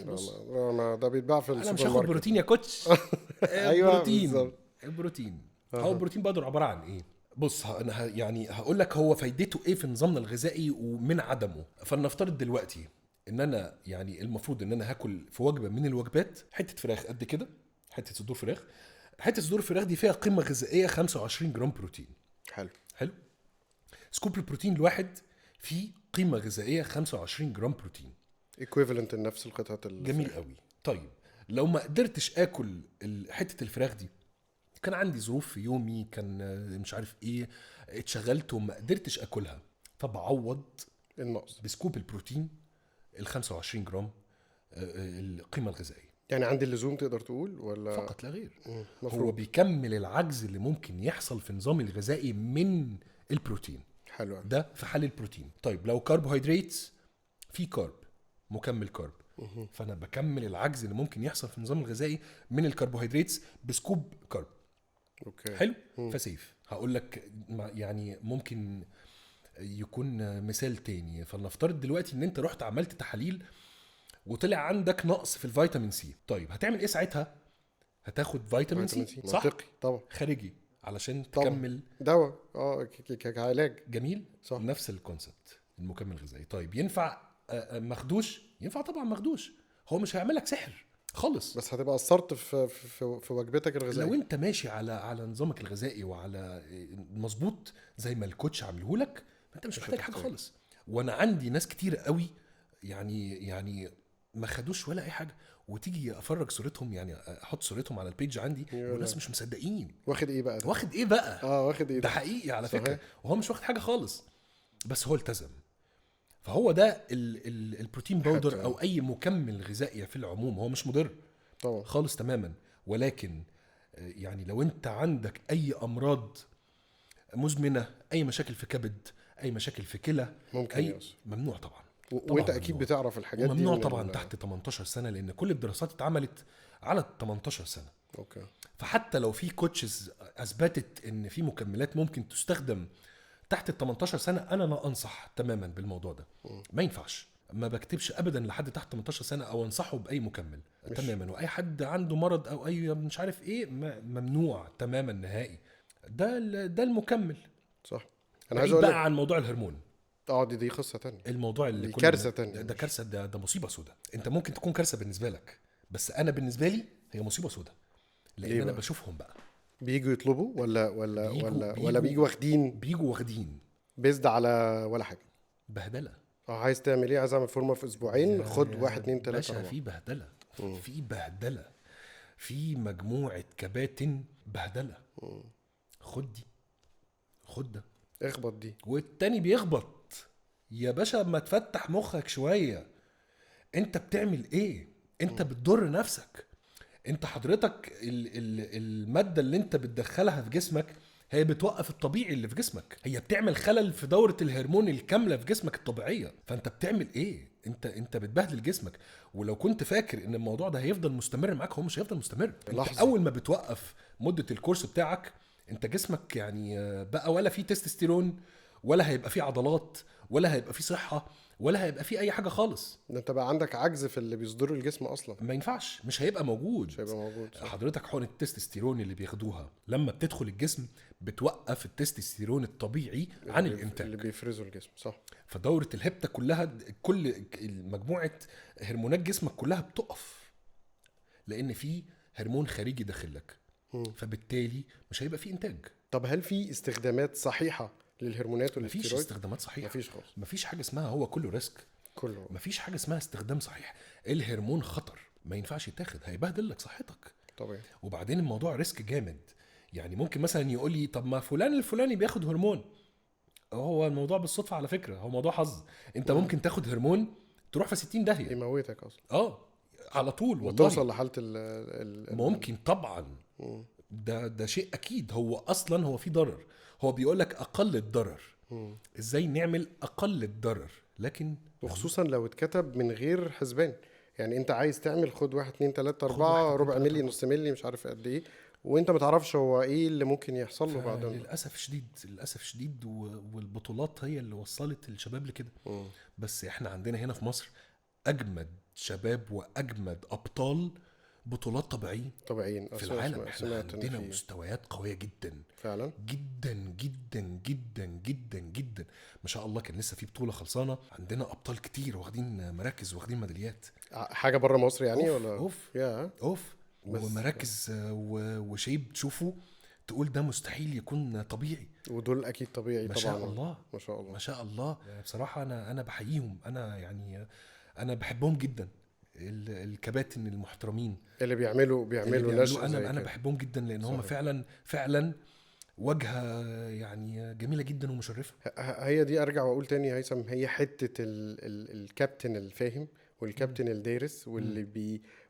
Speaker 1: ده بيتباع في السوبر ماركت.
Speaker 2: انا مش هاخد بروتين يا coach.
Speaker 1: ايوه
Speaker 2: بروتين.
Speaker 1: بالظبط.
Speaker 2: البروتين. هو ال protein powder عبارة عن ايه؟ بص انا يعني هقول لك هو فايدته ايه في نظامنا الغذائي ومن عدمه. فلنفترض دلوقتي ان انا يعني المفروض ان انا هاكل في وجبة من الوجبات حتة فراخ قد كده، حتة صدور فراخ. حتة صدور فراخ دي فيها قيمة غذائية 25 جرام بروتين.
Speaker 1: حلو.
Speaker 2: حلو. scoop البروتين الواحد فيه قيمة غذائية 25 جرام بروتين،
Speaker 1: equivalent لنفس القطعة.
Speaker 2: جميل قوي. طيب لو ما قدرتش اكل حتة الفراخ دي، كان عندي ظروف في يومي، كان مش عارف ايه، اتشغلت وما قدرتش اكلها، فبعوض
Speaker 1: النقص
Speaker 2: ب scoop البروتين ال 25 جرام القيمة الغذائية.
Speaker 1: يعني عند اللزوم تقدر تقول ولا
Speaker 2: فقط لا غير؟ هو بيكمل العجز اللي ممكن يحصل في نظامي الغذائي من البروتين.
Speaker 1: حلو.
Speaker 2: ده في حال البروتين. طيب لو كربوهيدرات، في carb، مكمل carb، فانا بكمل العجز اللي ممكن يحصل في النظام الغذائي من الكربوهيدرات ب scoop carb.
Speaker 1: okay.
Speaker 2: حلو. ف safe. هقول لك يعني ممكن يكون مثال تاني. فلنفترض دلوقتي ان انت رحت عملت تحاليل وطلع عندك نقص في الفيتامين سي. طيب هتعمل ايه ساعتها؟ هتاخد فيتامين سي، صح؟
Speaker 1: منطقي طبعا،
Speaker 2: خارجي علشان تكمل
Speaker 1: دواء كعلاج.
Speaker 2: جميل، صح. نفس ال concept المكمل الغذائي. طيب ينفع مخدوش؟ ينفع طبعا مخدوش، هو مش هيعملك سحر خالص،
Speaker 1: بس هتبقى قصرت في في في وجبتك الغذائية.
Speaker 2: لو انت ماشي على نظامك الغذائي وعلى مظبوط زي ما ال coach عامله لك، انت مش محتاج حاجة خالص. وانا عندي ناس كتير قوي يعني ما خدوش ولا اي حاجة، وتيجي افرج صورتهم، يعني احط صورتهم على ال page عندي، والناس مش مصدقين.
Speaker 1: واخد ايه بقى ده؟
Speaker 2: واخد ايه بقى؟
Speaker 1: واخد ايه
Speaker 2: ده؟ حقيقي على فكرة، وهو مش واخد حاجة خالص، بس هو التزم. فهو ده ال protein powder او اي مكمل غذائي في العموم، هو مش مضر
Speaker 1: طبعا
Speaker 2: خالص تماما، ولكن يعني لو انت عندك اي امراض مزمنة، اي مشاكل في كبد، اي مشاكل في كلى،
Speaker 1: ممكن
Speaker 2: أي ممنوع طبعا.
Speaker 1: وانت اكيد بتعرف الحاجات دي.
Speaker 2: ممنوع طبعا تحت 18 سنة، لان كل الدراسات اتعملت على 18 سنة.
Speaker 1: okay.
Speaker 2: فحتى لو في coaches اثبتت ان في مكملات ممكن تستخدم تحت ال 18 سنة، انا لا انصح تماما بالموضوع ده. ما ينفعش، ما بكتبش ابدا لحد تحت 18 سنة او انصحه باي مكمل تماما. واي حد عنده مرض او اي مش عارف ايه، ممنوع تماما نهائي. ده المكمل.
Speaker 1: صح. انا عايز اقول
Speaker 2: بقى عن موضوع الهرمون.
Speaker 1: دي قصة تانية.
Speaker 2: الموضوع اللي
Speaker 1: كارثة تانية.
Speaker 2: ده كارثة، ده مصيبة سوداء. انت ممكن تكون كارثة بالنسبة لك، بس انا بالنسبة لي هي مصيبة سوداء، لان انا بشوفهم بقى
Speaker 1: بيجوا يطلبوا ولا ولا بيجوا ولا بيجوا ولا بيجوا واخدين،
Speaker 2: بيجوا واخدين
Speaker 1: based على ولا حاجة.
Speaker 2: بهدله.
Speaker 1: عايز تعمل ايه؟ عايز اعمل فورمه في اسبوعين، خد 1 2 3 4.
Speaker 2: في بهدله، في بهدله، في مجموعة كباتن بهدله. خد دي، خد ده،
Speaker 1: اخبط دي،
Speaker 2: والتاني بيخبط. يا باشا ما تفتح مخك شوية، انت بتعمل ايه؟ انت بتضر نفسك. انت حضرتك المادة اللي انت بتدخلها في جسمك هي بتوقف الطبيعي اللي في جسمك، هي بتعمل خلل في دورة الهرمون الكاملة في جسمك الطبيعية. فانت بتعمل ايه؟ انت بتبهدل جسمك. ولو كنت فاكر ان الموضوع ده هيفضل مستمر معاك، هو مش هيفضل مستمر. انت اول ما بتوقف مدة الكورس بتاعك، انت جسمك يعني بقى ولا فيه تستوستيرون، ولا هيبقى فيه عضلات، ولا هيبقى فيه صحة، ولا هيبقى فيه اي حاجة خالص.
Speaker 1: ده انت بقى عندك عجز في اللي بيصدره الجسم اصلا،
Speaker 2: ما ينفعش، مش هيبقى موجود،
Speaker 1: مش هيبقى موجود. صح.
Speaker 2: حضرتك حقنة التستوستيرون اللي بياخدوها لما بتدخل الجسم بتوقف التستوستيرون الطبيعي عن الانتاج
Speaker 1: اللي بيفرزه الجسم. صح.
Speaker 2: فدورة الهبتة كلها، كل مجموعة هرمونات جسمك كلها بتقف، لان في هرمون خارجي داخلك، فبالتالي مش هيبقى في انتاج.
Speaker 1: طب هل في استخدامات صحيحة للهرمونات والاستيرويد؟
Speaker 2: مفيش استخدامات صحيحة،
Speaker 1: مفيش خالص.
Speaker 2: مفيش حاجة اسمها هو كله risk،
Speaker 1: كله.
Speaker 2: مفيش حاجة اسمها استخدام صحيح. الهرمون خطر، ما ينفعش يتاخد، هيبهدل لك صحتك
Speaker 1: طبيعي.
Speaker 2: وبعدين الموضوع risk جامد. يعني ممكن مثلا يقول لي طب ما فلان الفلاني بياخد هرمون. هو الموضوع بالصدفة على فكرة، هو موضوع حظ. انت ممكن تاخد هرمون تروح في 60 داهية،
Speaker 1: يموتك اصلا.
Speaker 2: على طول والله،
Speaker 1: وتوصل لحاله ال
Speaker 2: ممكن طبعا. ده شيء اكيد. هو اصلا هو في ضرر، هو بيقول لك اقل الضرر، ازاي نعمل اقل الضرر، لكن
Speaker 1: وخصوصا لو اتكتب من غير حسبان. يعني انت عايز تعمل خد 1 2 3 4 ربع ملي نص ملي مش عارف قد ايه، وانت ما تعرفش هو ايه اللي ممكن يحصل له بعدين.
Speaker 2: للاسف شديد، للاسف شديد. والبطولات هي اللي وصلت الشباب لكده. بس احنا عندنا هنا في مصر اجمد شباب واجمد ابطال بطولات طبيعيين في العالم. احنا عندنا مستويات قوية جدا
Speaker 1: فعلا،
Speaker 2: جدا جدا جدا جدا جدا ما شاء الله. كان لسه في بطوله خلصانه، عندنا ابطال كتير واخدين مراكز واخدين ميداليات،
Speaker 1: حاجة بره مصر يعني.
Speaker 2: أوف
Speaker 1: ولا
Speaker 2: اوف
Speaker 1: يا
Speaker 2: اوف، ومراكز و shape تشوفه تقول ده مستحيل يكون طبيعي،
Speaker 1: ودول اكيد طبيعي
Speaker 2: ما
Speaker 1: طبعا.
Speaker 2: شاء الله
Speaker 1: ما شاء الله
Speaker 2: ما شاء الله. بصراحة انا بحييهم، انا يعني انا بحبهم جدا، الكباتن المحترمين
Speaker 1: اللي بيعملوا نشأ.
Speaker 2: انا بحبهم جدا لان هم فعلا فعلا واجهه يعني جميلة جدا ومشرفه.
Speaker 1: هي دي ارجع واقول تاني يا هيثم، هي حتة الكابتن الفاهم والكابتن الدارس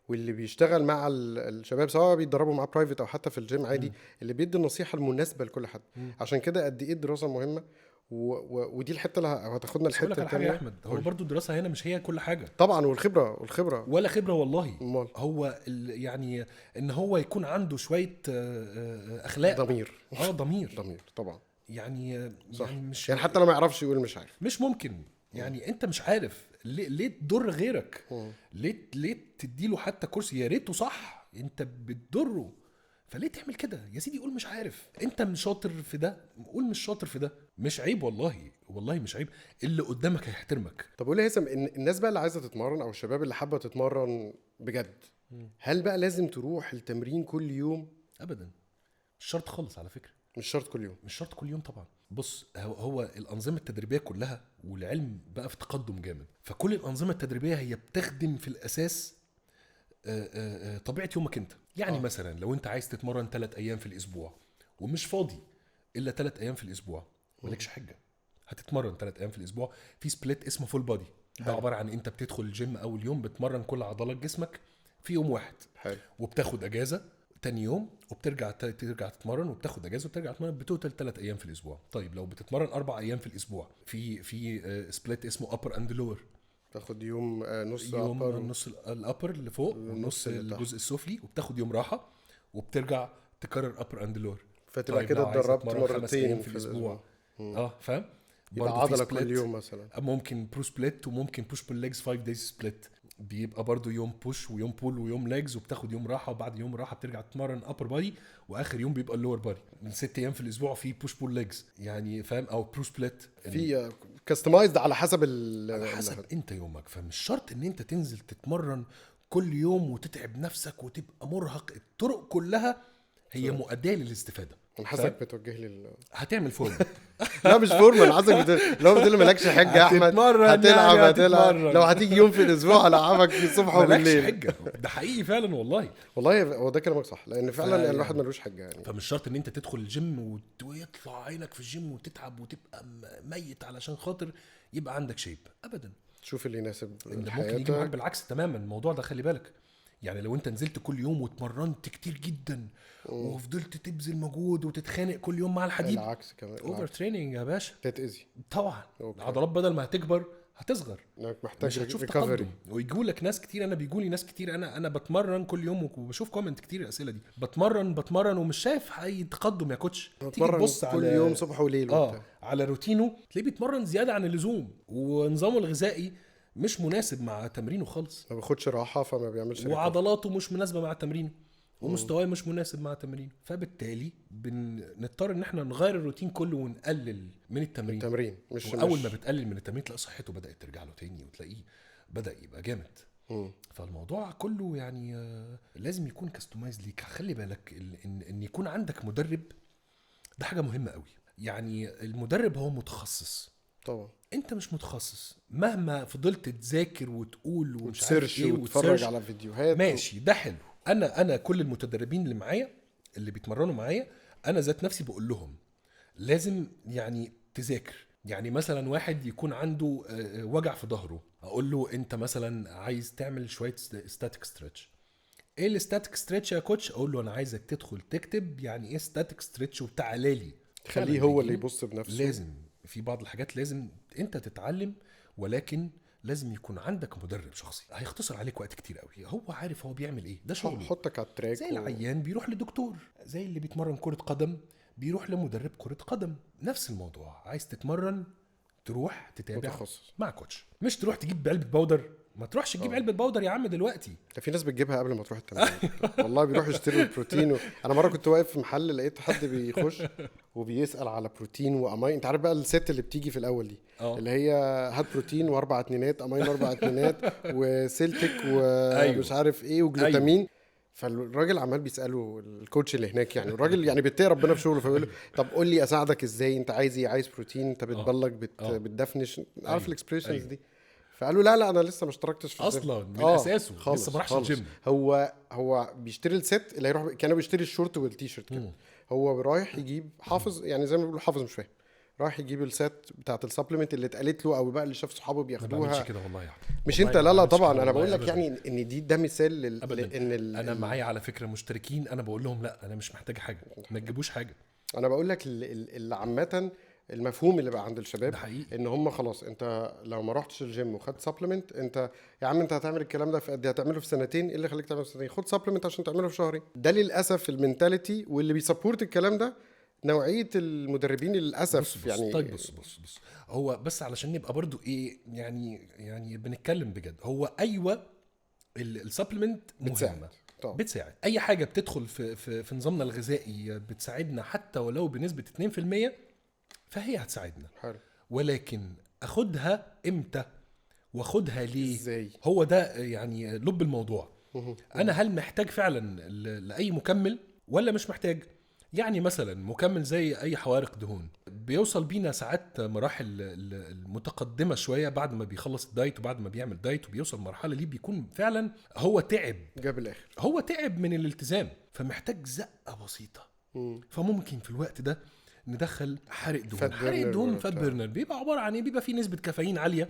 Speaker 1: واللي بيشتغل مع الشباب، سواء بيتدربوا معاه private او حتى في الجيم عادي، اللي بيدي النصيحة المناسبة لكل حد. عشان كده قد ايه الدراسة مهمة، ودي الحتة اللي هتاخدنا الحتة الثانية
Speaker 2: يا احمد. هو برضو الدراسة هنا مش هي كل حاجة
Speaker 1: طبعا، والخبرة
Speaker 2: ولا خبره والله.
Speaker 1: مال.
Speaker 2: هو يعني ان هو يكون عنده شوية اخلاق،
Speaker 1: ضمير.
Speaker 2: ضمير
Speaker 1: طبعا.
Speaker 2: يعني
Speaker 1: صح.
Speaker 2: يعني مش
Speaker 1: يعني حتى لو ما يعرفش يقول مش عارف،
Speaker 2: مش ممكن. يعني انت مش عارف ليه تضر غيرك؟ ليه تديله حتى كرسي؟ يا ريته صح، انت بتضره، فليه تعمل كده يا سيدي؟ قول مش عارف، انت مش شاطر في ده، قول مش شاطر في ده، مش عيب والله، والله مش عيب، اللي قدامك هيحترمك.
Speaker 1: طب قول لي يا هيثم، الناس بقى اللي عايزه تتمرن او الشباب اللي حابة تتمرن بجد، هل بقى لازم تروح التمرين كل يوم؟
Speaker 2: ابدا مش شرط خالص على فكرة،
Speaker 1: مش شرط كل يوم،
Speaker 2: مش شرط كل يوم طبعا. بص، هو الانظمة التدريبية كلها والعلم بقى في تقدم جامد، فكل الانظمة التدريبية هي بتخدم في الاساس طبيعة يومك انت. يعني مثلا لو انت عايز تتمرن 3 ايام في الاسبوع ومش فاضي الا 3 ايام في الاسبوع، مالكش حجه، هتتمرن 3 ايام في الاسبوع. في split اسمه full body، ده عبارة عن انت بتدخل الجيم اول يوم بتمرن كل عضلات جسمك في يوم واحد.
Speaker 1: حلو.
Speaker 2: وبتاخد اجازه تاني يوم، وبترجع ترجع تتمرن، وبتاخد اجازه وبترجع تتمرن، ب total 3 ايام في الاسبوع. طيب لو بتتمرن 4 ايام في الاسبوع، في split اسمه upper and lower،
Speaker 1: تاخد يوم نص
Speaker 2: يوم upper، نص ال upper اللي فوق ونص الجزء السفلي، وبتاخد يوم راحة وبترجع تكرر upper and lower.
Speaker 1: فتبقى
Speaker 2: طيب
Speaker 1: كده اتدربت مرتين
Speaker 2: في الاسبوع. فاهم؟
Speaker 1: يبقى عضلة كل يوم مثلا.
Speaker 2: ممكن bro split، وممكن push pull legs 5 days split، بيبقى برضو يوم push ويوم pull ويوم legs، وبتاخد يوم راحة، وبعد يوم راحة بترجع تتمرن upper body، واخر يوم بيبقى ال lower body. من 6 ايام في الاسبوع في push pull legs، يعني فاهم؟ او bro split،
Speaker 1: في customized على حسب
Speaker 2: على حسب انت يومك. فمش شرط ان انت تنزل تتمرن كل يوم وتتعب نفسك وتبقى مرهق. الطرق كلها هي مؤديه للاستفادة.
Speaker 1: انا حاسسك بتوجه لي
Speaker 2: هتعمل فورمه.
Speaker 1: لا مش فورمه، انا حاسسك لو بتقول مالكش حجه يا احمد، هتلعب يعني هتلعب، لو هتيجي يوم في الاسبوع هلعبك في الصبح وبالليل.
Speaker 2: مالكش حجه، ده حقيقي فعلا والله.
Speaker 1: والله هو ده كلامك صح، لان فعلا الواحد ملوش حجه يعني.
Speaker 2: فمش شرط ان انت تدخل الجيم ويطلع عينك في الجيم وتتعب وتبقى ميت علشان خاطر يبقى عندك shape، ابدا.
Speaker 1: شوف اللي يناسب
Speaker 2: حياتك. ممكن يجي معاك بالعكس تماما الموضوع ده، خلي بالك. يعني لو انت نزلت كل يوم واتمرنت كتير جدا وفضلت تبذل مجهود وتتخانق كل يوم مع الحديد،
Speaker 1: العكس كمان،
Speaker 2: over training يا باشا،
Speaker 1: تتاذي
Speaker 2: طبعا. العضلات بدل ما هتكبر هتصغر،
Speaker 1: محتاج recovery.
Speaker 2: ويجوا لك ناس كتير، انا بيجوا لي ناس كتير، انا بتمرن كل يوم وبشوف comment كتير الاسئلة دي، بتمرن ومش شايف اي تقدم يا coach.
Speaker 1: تيجي تبص كل يوم صبح وليل
Speaker 2: على روتينه، تلاقيه بيتمرن زيادة عن اللزوم، ونظامه الغذائي مش مناسب مع تمرينه خالص،
Speaker 1: ما بياخدش راحة فما بيعملش،
Speaker 2: وعضلاته مش مناسبة مع تمرينه، ومستواه مش مناسب مع تمرينه. فبالتالي بنضطر ان احنا نغير الروتين كله ونقلل من التمرين.
Speaker 1: مش
Speaker 2: اول ما بتقلل من التمرين تلاقي صحته بدات ترجع له تاني، وتلاقيه بدا يبقى جامد. فالموضوع كله يعني لازم يكون customized ليك. خلي بالك ان يكون عندك مدرب، ده حاجة مهمة قوي. يعني المدرب هو متخصص
Speaker 1: طبعا،
Speaker 2: انت مش متخصص، مهما فضلت تذاكر وتقول ومش عارف ايه
Speaker 1: وتتفرج على فيديوهات
Speaker 2: ماشي، ده حلو. انا كل المتدربين اللي معايا اللي بيتمرنوا معايا، انا ذات نفسي بقول لهم لازم يعني تذاكر. يعني مثلا واحد يكون عنده وجع في ظهره، اقول له انت مثلا عايز تعمل شوية static stretch، ايه ال static stretch يا coach؟ اقول له انا عايزك تدخل تكتب يعني ايه static stretch وتعالى لي.
Speaker 1: خليه هو اللي يبص بنفسه.
Speaker 2: لازم في بعض الحاجات لازم انت تتعلم، ولكن لازم يكون عندك مدرب شخصي هيختصر عليك وقت كتير قوي. هو عارف هو بيعمل ايه، ده شغله.
Speaker 1: حطك على ال track.
Speaker 2: زي العيان بيروح لدكتور، زي اللي بيتمرن كرة قدم بيروح لمدرب كرة قدم، نفس الموضوع. عايز تتمرن تروح تتابع متخصص مع coach، مش تروح تجيب علبة powder. ما تروحش تجيب علبة powder يا عم دلوقتي.
Speaker 1: ده في ناس بتجيبها قبل ما تروح التمرين. والله بيروح يشتروا البروتين انا مرة كنت واقف في محل لقيت حد بيخش وبيسال على بروتين وامين. انت عارف بقى ال set اللي بتيجي في الاول دي، اللي هي هات بروتين واربع اتنينات امين 4 اتنينات وسيلتك ومش عارف ايه وجلوتامين. أيوه. فالراجل عمال بيساله ال coach اللي هناك، يعني الراجل يعني بيتقي ربنا في شغله، فبيقول له طب قول لي اساعدك ازاي، انت عايز ايه؟ عايز بروتين؟ انت بتبلج بتدفنش، عارف ال expressions دي. فقالوا لا لا انا لسه ما اشتركتش في
Speaker 2: اصلا من اساسه، لسه ما راحش الجيم.
Speaker 1: هو بيشتري ال set اللي هيروح، كانوا بيشتري الشورت والتيشيرت كده. هو رايح يجيب حافظ، يعني زي ما بيقولوا حافظ مش فاهم، رايح يجيب ال set بتاعه ال supplement اللي اتقالت له، او بقى اللي شاف صحابه بياخدوها.
Speaker 2: ما كده والله يعني.
Speaker 1: مش انت، لا لا طبعا انا بقول لك يعني ان دي ده مثال ان
Speaker 2: انا معايا على فكرة مشتركين، انا بقول لهم لا انا مش محتاج حاجة، ما تجيبوش حاجة.
Speaker 1: انا بقول لك اللي عامة المفهوم اللي بقى عند الشباب ان هم خلاص انت لو ما رحتش الجيم وخدت supplement، انت يا عم انت هتعمل الكلام ده في قد ايه؟ هتعمله في سنتين؟ ايه اللي خليك تعمله في سنتين؟ خد supplement عشان تعمله في شهرين. ده للاسف ال mentality، واللي بي support الكلام ده نوعية المدربين للاسف.
Speaker 2: بص
Speaker 1: يعني
Speaker 2: طيب بص بص بص، هو بس علشان نبقى برضو ايه يعني بنتكلم بجد، هو ايوه ال supplement مهمة، بتساعد. اي حاجة بتدخل في في, في نظامنا الغذائي بتساعدنا حتى ولو بنسبة 2%، فهي هتساعدنا.
Speaker 1: حلو.
Speaker 2: ولكن اخدها امتى واخدها ليه؟
Speaker 1: ازاي؟
Speaker 2: هو ده يعني لب الموضوع. انا هل محتاج فعلا لاي مكمل ولا مش محتاج؟ يعني مثلا مكمل زي اي حوارق دهون بيوصل بينا ساعات مراحل المتقدمة شوية بعد ما بيخلص ال diet وبعد ما بيعمل diet وبيوصل مرحلة ليه بيكون فعلا هو تعب،
Speaker 1: جاب الاخر،
Speaker 2: هو تعب من الالتزام، فمحتاج زقه بسيطة. فممكن في الوقت ده ندخل حارق دهون. حارق دهون fat burner بيبقى عبارة عن ايه؟ بيبقى فيه نسبه كافيين عالية،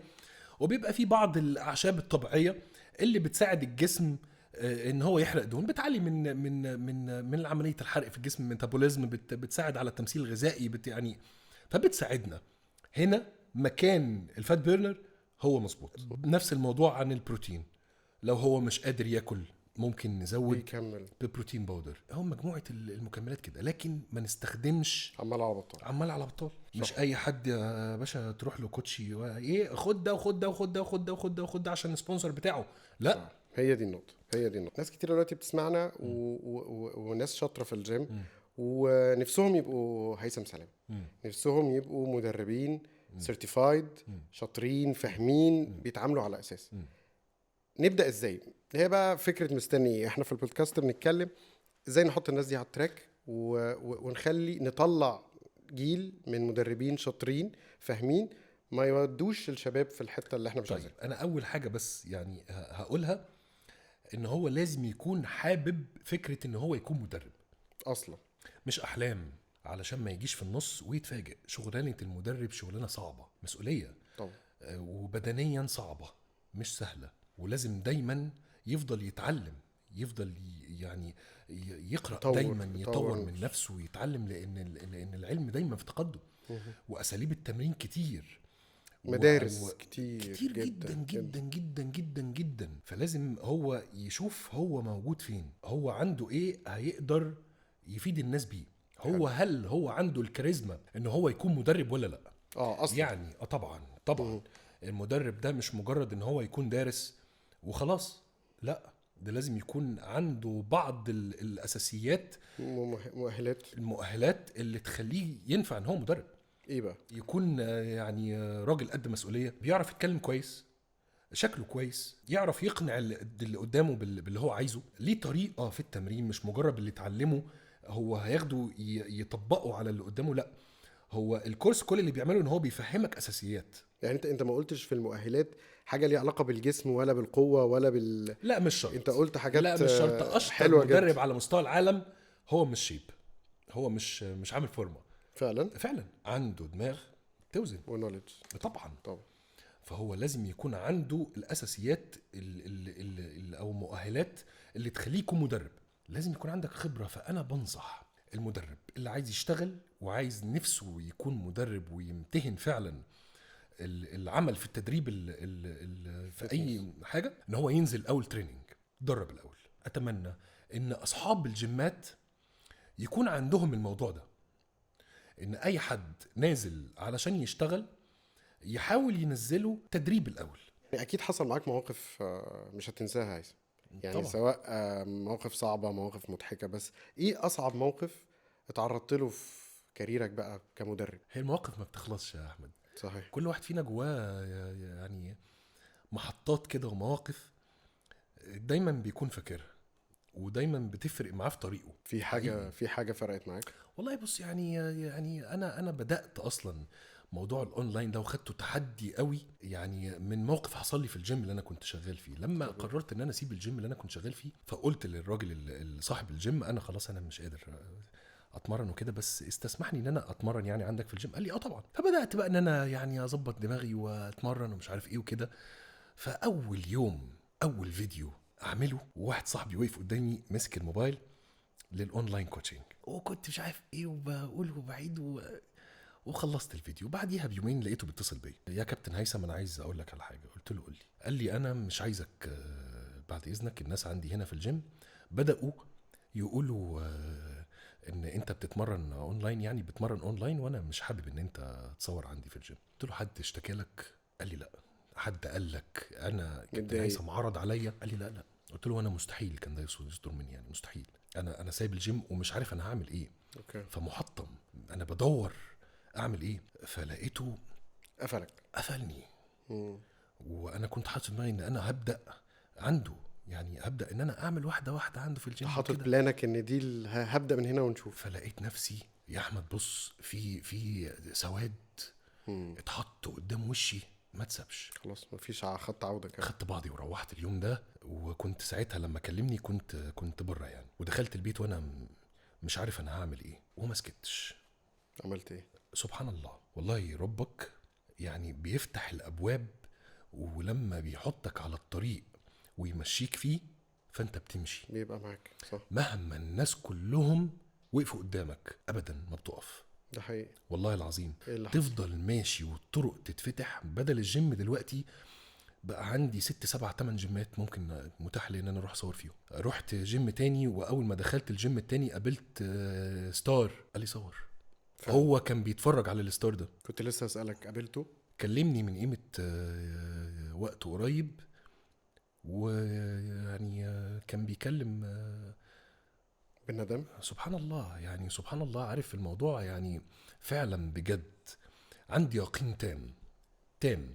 Speaker 2: وبيبقى فيه بعض الاعشاب الطبيعية اللي بتساعد الجسم ان هو يحرق دهون، بتعلي من من من من عملية الحرق في الجسم، metabolism، بتساعد على التمثيل الغذائي، يعني فبتساعدنا. هنا مكان ال fat burner هو مظبوط. نفس الموضوع عن البروتين، لو هو مش قادر ياكل ممكن نزود
Speaker 1: يكمل
Speaker 2: ب protein powder. هو مجموعة المكملات كده، لكن ما نستخدمش
Speaker 1: عمال على بطال،
Speaker 2: عمال على بطال. مش اي حد يا باشا تروح له coach ايه خد ده وخد ده وخد ده وخد ده وخد ده وخد ده عشان ال sponsor بتاعه. لا
Speaker 1: صح. هي دي النقطة، هي دي النقطة. ناس كتير دلوقتي بتسمعنا وناس شاطرة في الجيم ونفسهم يبقوا هيثم سلام، نفسهم يبقوا مدربين certified، شاطرين فاهمين، بيتعاملوا على اساس. نبدا ازاي؟ هي بقى فكرة مستني. احنا في البودكاست بنتكلم ازاي نحط الناس دي على ال track ونخلي نطلع جيل من مدربين شاطرين فاهمين، ما يودوش الشباب في الحتة اللي احنا مش عايزينها.
Speaker 2: طيب انا اول حاجة بس يعني هقولها ان هو لازم يكون حابب فكرة ان هو يكون مدرب
Speaker 1: اصلا،
Speaker 2: مش احلام، علشان ما يجيش في النص ويتفاجئ. شغلانة المدرب شغلانة صعبة، مسؤولية
Speaker 1: طبعا،
Speaker 2: وبدنيا صعبة، مش سهلة، ولازم دايما يفضل يتعلم، يفضل يعني يقرأ دايما، يطور من نفسه ويتعلم، لأن العلم دايما في تقدم، وأساليب التمرين كتير،
Speaker 1: مدارس كتير
Speaker 2: كتير جدا جدا جدا جدا جدا. فلازم هو يشوف هو موجود فين، هو عنده ايه هيقدر يفيد الناس بيه، هو هل هو عنده الكاريزما ان هو يكون مدرب ولا لا.
Speaker 1: اصلا
Speaker 2: يعني طبعا طبعا المدرب ده مش مجرد ان هو يكون دارس وخلاص، لا ده لازم يكون عنده بعض الاساسيات، المؤهلات اللي تخليه ينفع ان هو مدرب.
Speaker 1: ايه بقى؟
Speaker 2: يكون يعني راجل قد مسؤولية، بيعرف يتكلم كويس، شكله كويس، يعرف يقنع اللي قدامه باللي هو عايزه، ليه طريقه في التمرين، مش مجرد اللي اتعلمه هو هياخده يطبقه على اللي قدامه، لا هو الكورس كل اللي بيعمله ان هو بيفهمك اساسيات.
Speaker 1: يعني انت ما قلتش في المؤهلات حاجة ليها علاقة بالجسم ولا بالقوة ولا
Speaker 2: لا مش شرط.
Speaker 1: انت قلت حاجات
Speaker 2: لا مش شرط. اشطر مدرب على مستوى العالم هو مش shape، هو مش عامل فورمه
Speaker 1: فعلا،
Speaker 2: فعلا عنده دماغ توزن
Speaker 1: و knowledge.
Speaker 2: طبعا طبعا فهو لازم يكون عنده الاساسيات ال او مؤهلات اللي تخليه يكون مدرب. لازم يكون عندك خبره. فانا بنصح المدرب اللي عايز يشتغل وعايز نفسه يكون مدرب ويمتهن فعلا العمل في التدريب ال في اي حاجة، ان هو ينزل اول training، درب الاول. اتمنى ان اصحاب الجيمات يكون عندهم الموضوع ده، ان اي حد نازل علشان يشتغل يحاول ينزله تدريب الاول.
Speaker 1: يعني اكيد حصل معاك مواقف مش هتنساها هيثم، يعني طبعا. سواء مواقف صعبة، مواقف مضحكة، بس ايه اصعب موقف اتعرضت له في كاريرك بقى كمدرب؟
Speaker 2: هي المواقف ما بتخلصش يا احمد.
Speaker 1: صحيح.
Speaker 2: كل واحد فينا جواه يعني محطات كده ومواقف دايما بيكون فاكرها ودايما بتفرق معاه في طريقه.
Speaker 1: في حاجة في حاجة فرقت معاك؟
Speaker 2: والله بص، يعني انا بدات اصلا موضوع الاونلاين ده وخدته تحدي قوي، يعني من موقف حصل لي في الجيم اللي انا كنت شغال فيه. لما قررت ان انا اسيب الجيم اللي انا كنت شغال فيه، فقلت للراجل صاحب الجيم انا خلاص انا مش قادر اتمرن وكده، بس استسمحني ان انا اتمرن يعني عندك في الجيم. قال لي اه طبعا. فبدات بقى ان انا يعني اظبط دماغي واتمرن ومش عارف ايه وكده. فاول يوم اول فيديو اعمله، وواحد صاحبي وقف قدامي ماسك الموبايل لل online coaching، وكنت مش عارف ايه وبقول وبعيد وخلصت الفيديو. بعديها بيومين لقيته بيتصل بيا، يا كابتن هيثم انا عايز اقول لك على حاجة. قلت له قول لي. قال لي انا مش عايزك بعد اذنك، الناس عندي هنا في الجيم بداوا يقولوا ان انت بتتمرن اونلاين، يعني بتمرن اونلاين، وانا مش حابب ان انت تصور عندي في الجيم. قلت له حد اشتكى لك؟ قال لي لا. حد قال لك انا كابتن هيثم عرض عليا؟ قال لي لا لا. قلت له انا مستحيل كان ده يصدر مني، يعني مستحيل، انا سايب الجيم ومش عارف انا هعمل ايه.
Speaker 1: okay.
Speaker 2: فمحطم، انا بدور اعمل ايه. فلقيته قفلني. وانا كنت حاطط في دماغي ان انا هبدا عنده، يعني هبدا ان انا اعمل واحدة واحدة عنده في الجيم.
Speaker 1: حاطط plan ك ان دي هبدا من هنا ونشوف.
Speaker 2: فلقيت نفسي يا احمد بص في سواد اتحط قدام وشي، ما تسبش
Speaker 1: خلاص، مفيش خط عوده كده.
Speaker 2: خدت بعضي وروحت اليوم ده، وكنت ساعتها لما كلمني كنت بره يعني، ودخلت البيت وانا مش عارف انا هعمل ايه، وما سكتش.
Speaker 1: عملت ايه؟
Speaker 2: سبحان الله، والله ربك يعني بيفتح الابواب، ولما بيحطك على الطريق ويمشيك فيه فانت بتمشي،
Speaker 1: بيبقى معاك. صح.
Speaker 2: مهما الناس كلهم وقفوا قدامك ابدا ما بتقف.
Speaker 1: ده حقيقي
Speaker 2: والله العظيم. تفضل ماشي والطرق تتفتح. بدل الجيم دلوقتي بقى عندي 6 7 8 جيمات ممكن متاح لي ان انا اروح اصور فيهم. رحت جيم تاني، واول ما دخلت الجيم التاني قابلت star، قال لي صور. هو كان بيتفرج على ال star ده.
Speaker 1: كنت لسه اسالك قابلته؟
Speaker 2: كلمني من قيمة وقت قريب، ويعني كان بيكلم
Speaker 1: بالندم.
Speaker 2: سبحان الله، يعني سبحان الله. عارف الموضوع يعني فعلا بجد عندي يقين تام تام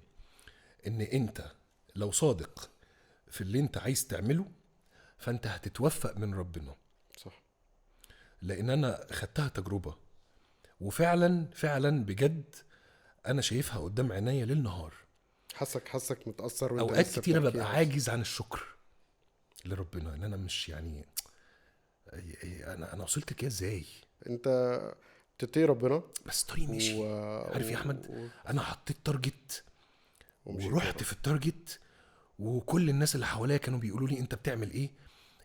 Speaker 2: ان انت لو صادق في اللي انت عايز تعمله فانت هتتوفق من ربنا.
Speaker 1: صح.
Speaker 2: لان انا خدتها تجربة، وفعلا فعلا بجد انا شايفها قدام عينيا ليل نهار.
Speaker 1: حسك متأثر. وانت
Speaker 2: اوقات كتيرة ببقى عاجز عن الشكر لربنا ان انا مش يعني انا وصلت كده ازاي.
Speaker 1: انت بتطيع ربنا
Speaker 2: بس طريق مشي. عارف يا احمد، انا حطيت target ورحت في ال target، وكل الناس اللي حواليا كانوا بيقولوا لي انت بتعمل ايه،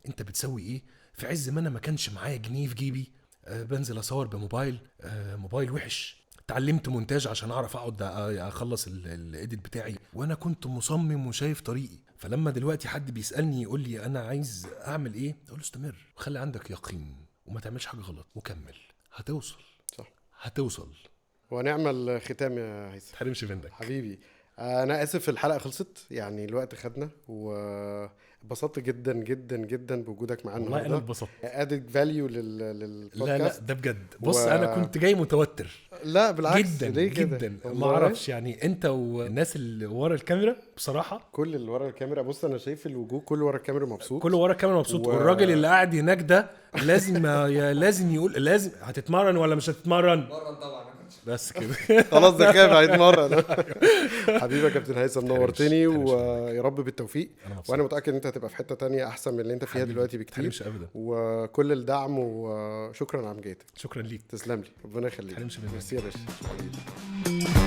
Speaker 2: انت بتسوي ايه. في عز ما انا ما كانش معايا جنيه في جيبي، بنزل اصور بموبايل، موبايل وحش. اتعلمت مونتاج عشان اعرف اقعد اخلص ال edit بتاعي، وانا كنت مصمم وشايف طريقي. فلما دلوقتي حد بيسالني يقول لي انا عايز اعمل ايه، اقول له استمر وخلي عندك يقين وما تعملش حاجة غلط وكمل، هتوصل.
Speaker 1: صح،
Speaker 2: هتوصل.
Speaker 1: ونعمل ختام يا هيثم.
Speaker 2: تحرمش منك
Speaker 1: حبيبي. انا اسف الحلقة خلصت، يعني الوقت خدنا، واتبسطت جدا جدا جدا بوجودك معانا
Speaker 2: والله. انا اتبسطت.
Speaker 1: added value للبودكاست.
Speaker 2: لا لا ده بجد. بص انا كنت جاي متوتر.
Speaker 1: لا بالعكس،
Speaker 2: جدا
Speaker 1: ليه كده؟
Speaker 2: جدا ما اعرفش يعني. انت والناس اللي ورا الكاميرا بصراحة،
Speaker 1: كل اللي ورا الكاميرا، بص انا شايف الوجوه كله ورا الكاميرا مبسوط،
Speaker 2: كله ورا الكاميرا مبسوط. والراجل اللي قاعد هناك ده لازم لازم يقول لازم هتتمرن ولا مش هتتمرن.
Speaker 3: طبعا
Speaker 2: بس كده
Speaker 1: خلاص ده كده هيتمرن. حبيبي يا كابتن هيثم، نورتني، ويا رب بالتوفيق. وانا متاكد ان انت هتبقى في حتة تانية احسن من اللي انت فيها دلوقتي بكتير. وكل الدعم، وشكرا على مجيتك.
Speaker 2: شكرا ليك،
Speaker 1: تسلم لي، ربنا يخليك.
Speaker 2: ميرسي
Speaker 1: يا باشا.